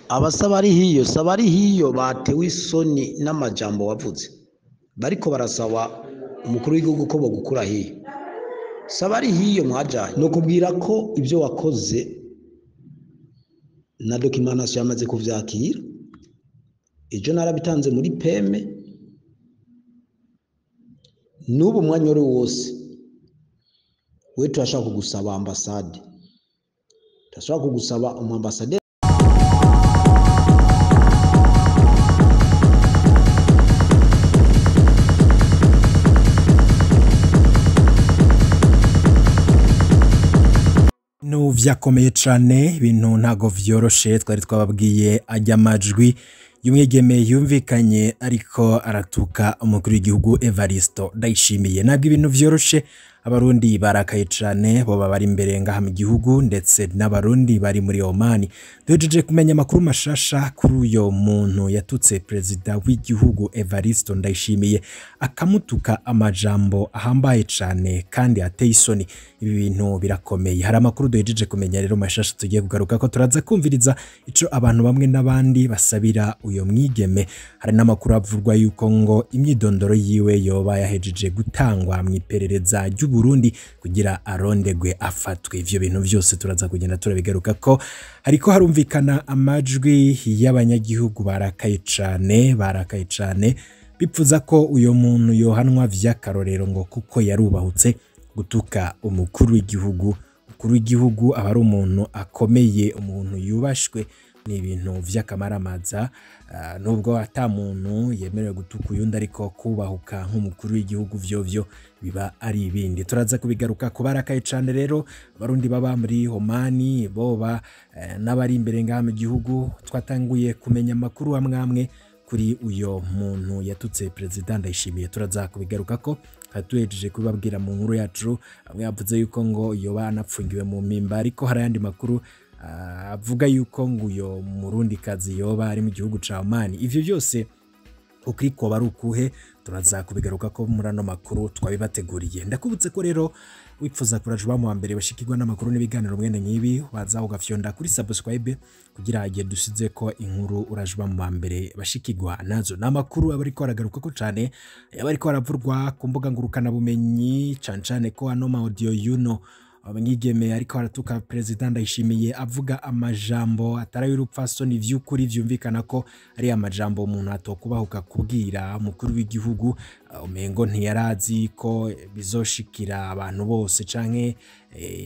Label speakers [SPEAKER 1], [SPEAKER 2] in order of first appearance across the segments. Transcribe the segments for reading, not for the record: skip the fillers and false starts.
[SPEAKER 1] Abasaba ari hiyo, saba ari hiyo batewe isoni n'amajambo wavuze. Bariko barasaba umukuru w'igihugu ko bogukura hiyo. Saba ari hiyo mwajanye. No kubwira ko ibyo wakoze na documentation yamaze kuvyakira. Ejo narabitanze muri peme. N'ubu mwanya uri wose we turashaka kugusaba ambasade, turashaka kugusaba umwambasaderi.
[SPEAKER 2] Ibintu vyakomeye cane, ibintu ntago vyoroshe. Twari twababwiye ajya amajwi y'umwigeme yumvikanye ariko aratuka umukuru w'igihugu Evaristo Ndayishimiye. Ntabwo ibintu vyoroshe, abarundi barakaye cane, boba bari imbere ngaha mu gihugu ndetse n'abarundi bari muri Omani. Duhejeje kumenya amakuru mashasha kuri uyo muntu yatutse perezida w'igihugu Evaristo Ndayishimiye, akamutuka amajambo ahambaye cane kandi ateye isoni. Ibi bintu birakomeye. Hari amakuru duhejeje kumenya rero mashasha tugiye kugaruka ko turaza kumviriza ico abantu bamwe n'abandi basabira uyo mwigeme. Hari n'amakuru avurwa yuko ngo imyidondoro yiwe yoba yahejeje gutangwa mu iperereza ry'u Burundi kugira arondegwe afatwe. Ivyo bintu vyose turaza kugenda turabigaruka ko. Hariko harumvikana amajwi y'abanyagihugu barakaye cane, barakaye cane, bipfuza ko uyo muntu yohanwa vy'akarorero ngo kuko yarubahutse gutuka umukuru w'igihugu. Umukuru w'igihugu aba ari umuntu akomeye, umuntu yubashwe. Ni ibintu vy'akamaramaza, nubwo ata muntu yemerewe gutuka uyundi, ariko kubahuka nk'umukuru w'igihugu vyovyo biba ari ibindi. Turaza kubigaruka ku barakaye cane rero, abarundi baba muri Omani boba n'abari imbere ngaha mu gihugu. Twatanguye kumenya amakuru amwe amwe kuri uyo muntu yatutse perezida Ndayishimiye. Turaza kubigaruka ko tuhejeje kubabwira mu nkuru yacu. Amwe yavuze yuko ngo yoba anapfungiwe mu mpimba, ariko hari ayandi makuru avuga yuko ngo uyo murundi kazi yoba ari mu gihugu ca Omani. Ivyo byose ukuri ko bari ukuhe, turaza kubigaruka ko muri ano makuru twabibateguriye. Ndakubutse ko rero wipfuza kuraje ba mu wa mbere bashikirwa n'amakuru n'ibiganiro mwene nk'ibi, waza ugafyonda kuri subscribe kugira igihe dusize ko inkuru uraje ba mu wa mbere bashikirwa nazo. N'amakuru aba ariko aragaruka ko cane, aba ariko aravurwa ku mbuga ngurukana bumenyi, cane cane ko ano ma audio yuno abanyigeme ariko aratuka perezida Ndayishimiye, avuga amajambo atari y'urupfasoni vy'ukuri, vyumvikana ko ari amajambo umuntu atokubahuka kubwira umukuru w'igihugu. Umengo ntiyarazi ko bizoshikira abantu bose, canke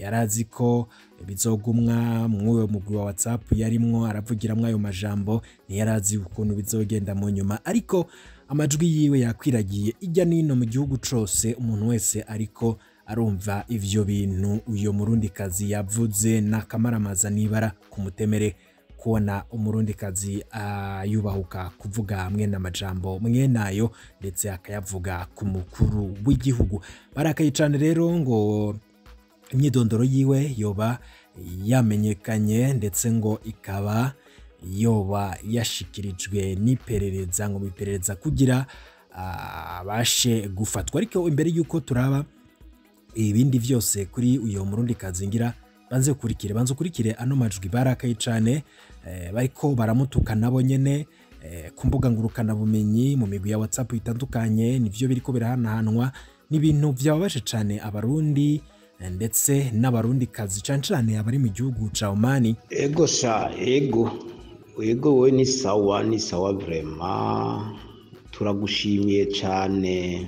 [SPEAKER 2] yarazi ko bizogumwa mw'uwo mugwi wa WhatsApp yarimwo aravugiramwo ayo majambo, ntiyarazi ukuntu bizogenda mu nyuma. Ariko amajwi yiwe yakwiragiye ijya nino mu gihugu cose, umuntu wese ariko arumva ivyo bintu uyo murundikazi yavuze. N'akamaramaza nibara ku mutemere kubona umurundikazi ayubahuka kuvuga hamwe n'amajambo mwe nayo, ndetse akayavuga ku mukuru w'igihugu. Barakaye cane rero ngo imyidondoro yiwe yoba yamenyekanye, ndetse ngo ikaba yoba yashikirijwe n'iperereza, ngo iperereza kugira abashe gufatwa. Ariko imbere yuko turaba ibindi vyose kuri uyo murundi kazingira, banze ukurikire, banze ukurikire ano majwi. Barakaye cane, bariko baramutuka nabo nyene ku mbuga ngurukana bumenyi, mu migwi ya WhatsApp itandukanye, nivyo biriko birahanahanwa. N'ibintu vyababaje cane abarundi ndetse n'abarundi kazi, cane cane abari mu gihugu ca Omani.
[SPEAKER 1] Ego sha, ego ego, we ni sawa, ni sawa vraiment, turagushimiye cane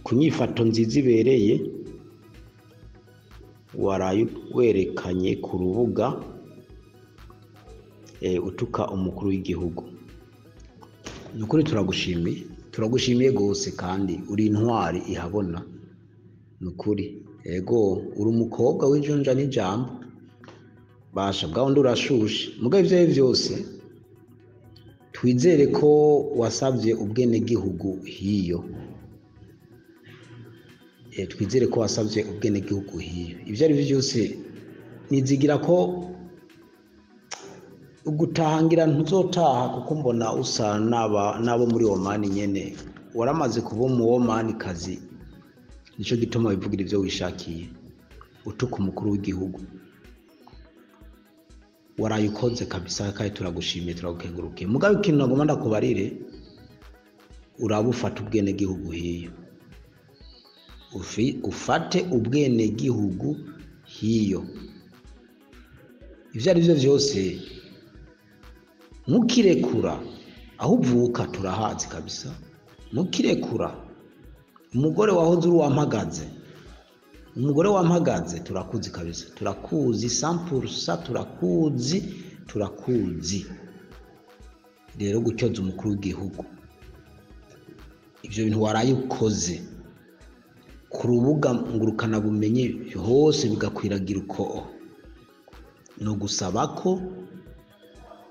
[SPEAKER 1] ku nyifato nziza ibereye waraye werekanye ku rubuga, utuka umukuru w'igihugu. Ni ukuri turagushimiye, turagushimiye gose, kandi uri intwari ihabona. Ni ukuri, ego, uri umukobwa w'ijunja n'ijambo, basha bwa wundi urashushe. Mugabo ivyo ari vyose twizere ko wasavye ubwenegihugu hiyo. Twizere ko wasavye ubwenegihugu hiyo. Ivyo ari vyo byose nizigira ko ugutahangira ntuzotaha, kuko mbona usa n'abo muri Omani nyene. Waramaze kuba mu Omani kazi, nico gituma wivugira ivyo wishakiye, utuka umukuru w'igihugu. Warayikoze kabisa kandi turagushimiye, turagukengurukiye. Mugabe ikintu nagomba ndakubarire, urabufata ubwene gihugu hiyo, ufate ubwene gihugu hiyo, ivyo ari byo vyose mukirekura aho uvuka turahazi kabisa. Mukirekura umugore wahoze uri wampagaze, umugore wampagaze turakuzi kabisa, turakuzi 100%, turakuzi, turakuzi. Rero gutyoza umukuru w'igihugu, ivyo bintu warayukoze ku rubuga ngurukana bumenyi hose bigakwiragira uko, no gusaba ko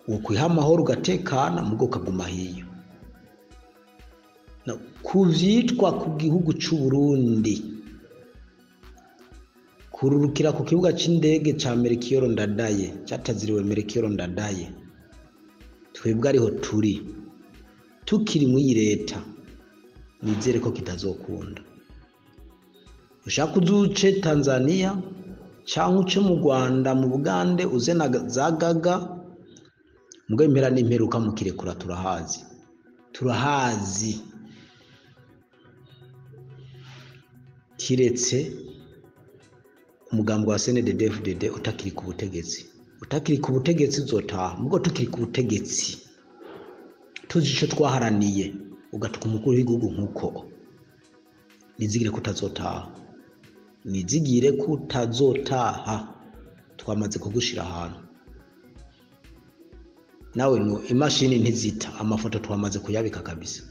[SPEAKER 1] wokwiha amahoro ugatekana mugo ukaguma hiyo. Kuvyitwa ku gihugu c'u Burundi, kururukira ku kibuga c'indege ca Melchior Ndadaye, cataziriwe Melchior Ndadaye, twebwe ariho turi tukiri muri leta, nizere ko kitazokunda. Ushaka uzuce Tanzania canke uce mu Rwanda, mu Bugande, uze na za Gaga, mugabe impera n'imperuka mukirekura turahazi, turahazi. Kiretse umugambi wa CNDD-FDD utakiri ku butegetsi, utakiri ku butegetsi uzotaha, mugo tukiri ku butegetsi tuzi ico twaharaniye, ugatuka umukuru w'igihugu nkuko, nizigire ko utazotaha, nizigire ko utazotaha, twamaze kugushira ahantu nawe no imashini ntizita, amafoto twamaze kuyabika kabisa.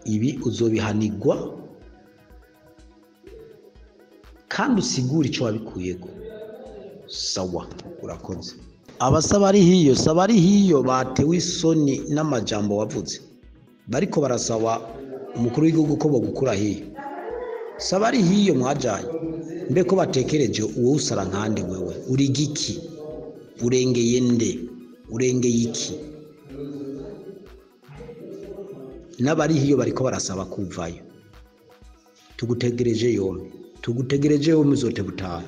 [SPEAKER 1] Ibi uzobihanirwa kandi usigure ico wabikuyeko. Sawa, urakoze. Abasaba ari hiyo, saba ari hiyo batewe isoni n'amajambo wavuze, bariko barasaba umukuru w'igihugu ko bogukura hiyo. Saba ari hiyo mwajanye, mbe ko batekereje uwo usara nkande wewe uri giki, urengeye nde, urengeye iki? N'abari hiyo bariko barasaba kuvayo. Tugutegereje yombi, tugutegereje yombi, uzote butaha,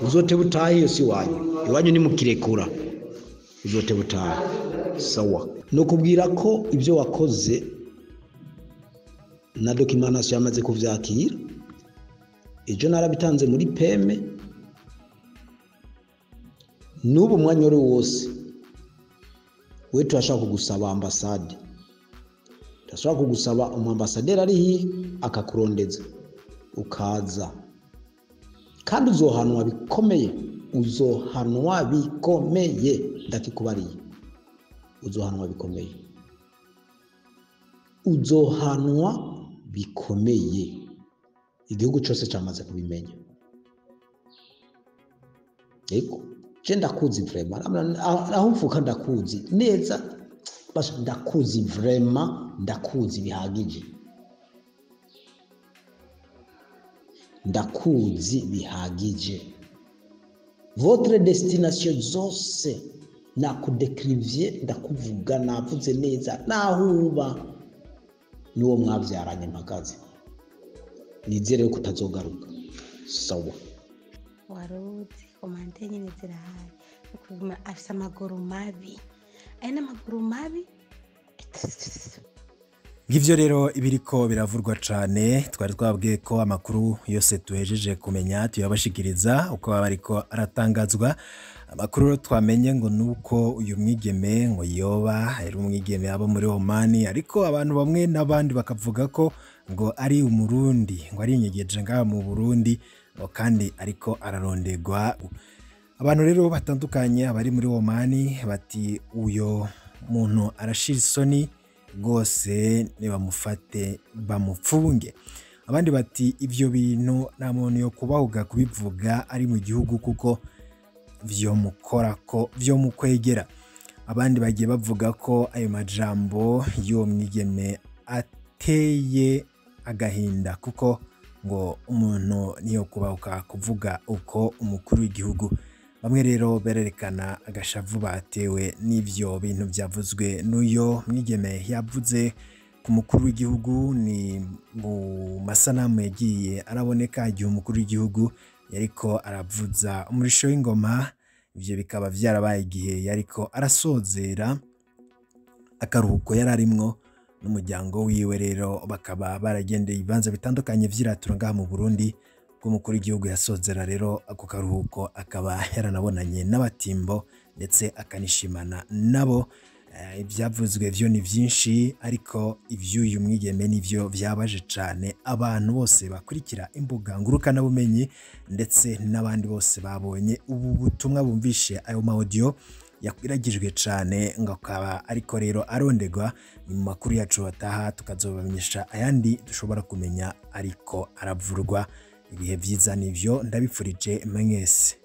[SPEAKER 1] uzote butaha, iyo si wanyu, iwanyu ni mukirekura, uzote butaha. Sawa, no kubwira ko ibyo wakoze na documentation yamaze kuvyakira, ejo narabitanze muri peme, n'ubu mwanya wari wose we turashaka kugusaba ambasade, turashaka kugusaba umwambasaderi ari hi akakurondeza ukaza, kandi uzohanwa bikomeye, uzohanwa bikomeye, ndakikubariye, uzohanwa bikomeye, uzohanwa bikomeye, igihugu cyose cyamaze kubimenya. Yego, je ndakuzi vraiment, aho mvuka ndakuzi neza, basha ndakuzi vraiment, ndakuzi bihagije, ndakuzi bihagije. Votre destination zose nakudécrivier, ndakuvuga, navuze neza nahuba nuwo mwavyaranye mpagaze, nizere ko utazogaruka. Sawa,
[SPEAKER 3] waruzi komande nyine zirahari, ukuguma afise amaguru mabi, aya n'amaguru mabi.
[SPEAKER 2] Ngivyo rero ibiriko biravurwa cane, twari twabwiye ko amakuru yose tuhejeje kumenya tuyabashikiriza uko baba ariko aratangazwa. Amakuru twamenye ngo nuko uyu mwigeme ngo yoba ari umwigeme abo muri Omani, ariko abantu bamwe n'abandi bakavuga ko ngo ari umurundi, ngo ari inyegeje ngaha mu Burundi, ngo kandi ariko ararondegwa. Abantu rero batandukanye abari muri Omani bati uyo muntu arashira isoni rwose, nibamufate bamupfunge. Abandi bati ivyo bintu nta muntu yo kubahuga kubivuga ari mu gihugu kuko vyo mukorako, vyo mukwegera. Abandi bagiye bavuga ko ayo majambo y'uwo mwigeme ateye agahinda, kuko ngo umuntu niyo kubahuka kuvuga uko umukuru w'igihugu. Bamwe rero bererekana agashavu batewe n'ivyo bintu byavuzwe n'uyo mwigeme yavuze ku mukuru w'igihugu. Ni mu masanamu yagiye araboneka igihe umukuru w'igihugu yariko aravuza umurisho w'ingoma, Ivyo bikaba vyarabaye igihe yariko arasozera akaruhuko yari arimwo n'umuryango wiwe. Rero bakaba baragendeye ibibanza bitandukanye vy'iratiro ngaha mu Burundi bw'umukuru w'igihugu yasozera rero ako karuhuko, akaba yaranabonanye n'abatimbo ndetse akanishimana nabo. Ivyavuzwe vyo ni vyinshi, ariko ivy'uyu mwigeme nivyo vyabaje cane abantu bose bakurikira imbuga ngurukanabumenyi, ndetse n'abandi bose babonye ubu butumwa, bumvishe ayo ma audio yakwiragijwe cane, ngo akaba ariko rero arondegwa. Ni mu makuru yacu bataha tukazobamenyesha ayandi dushobora kumenya ariko aravurwa. Ibihe vyiza nivyo ndabipfurije mwese.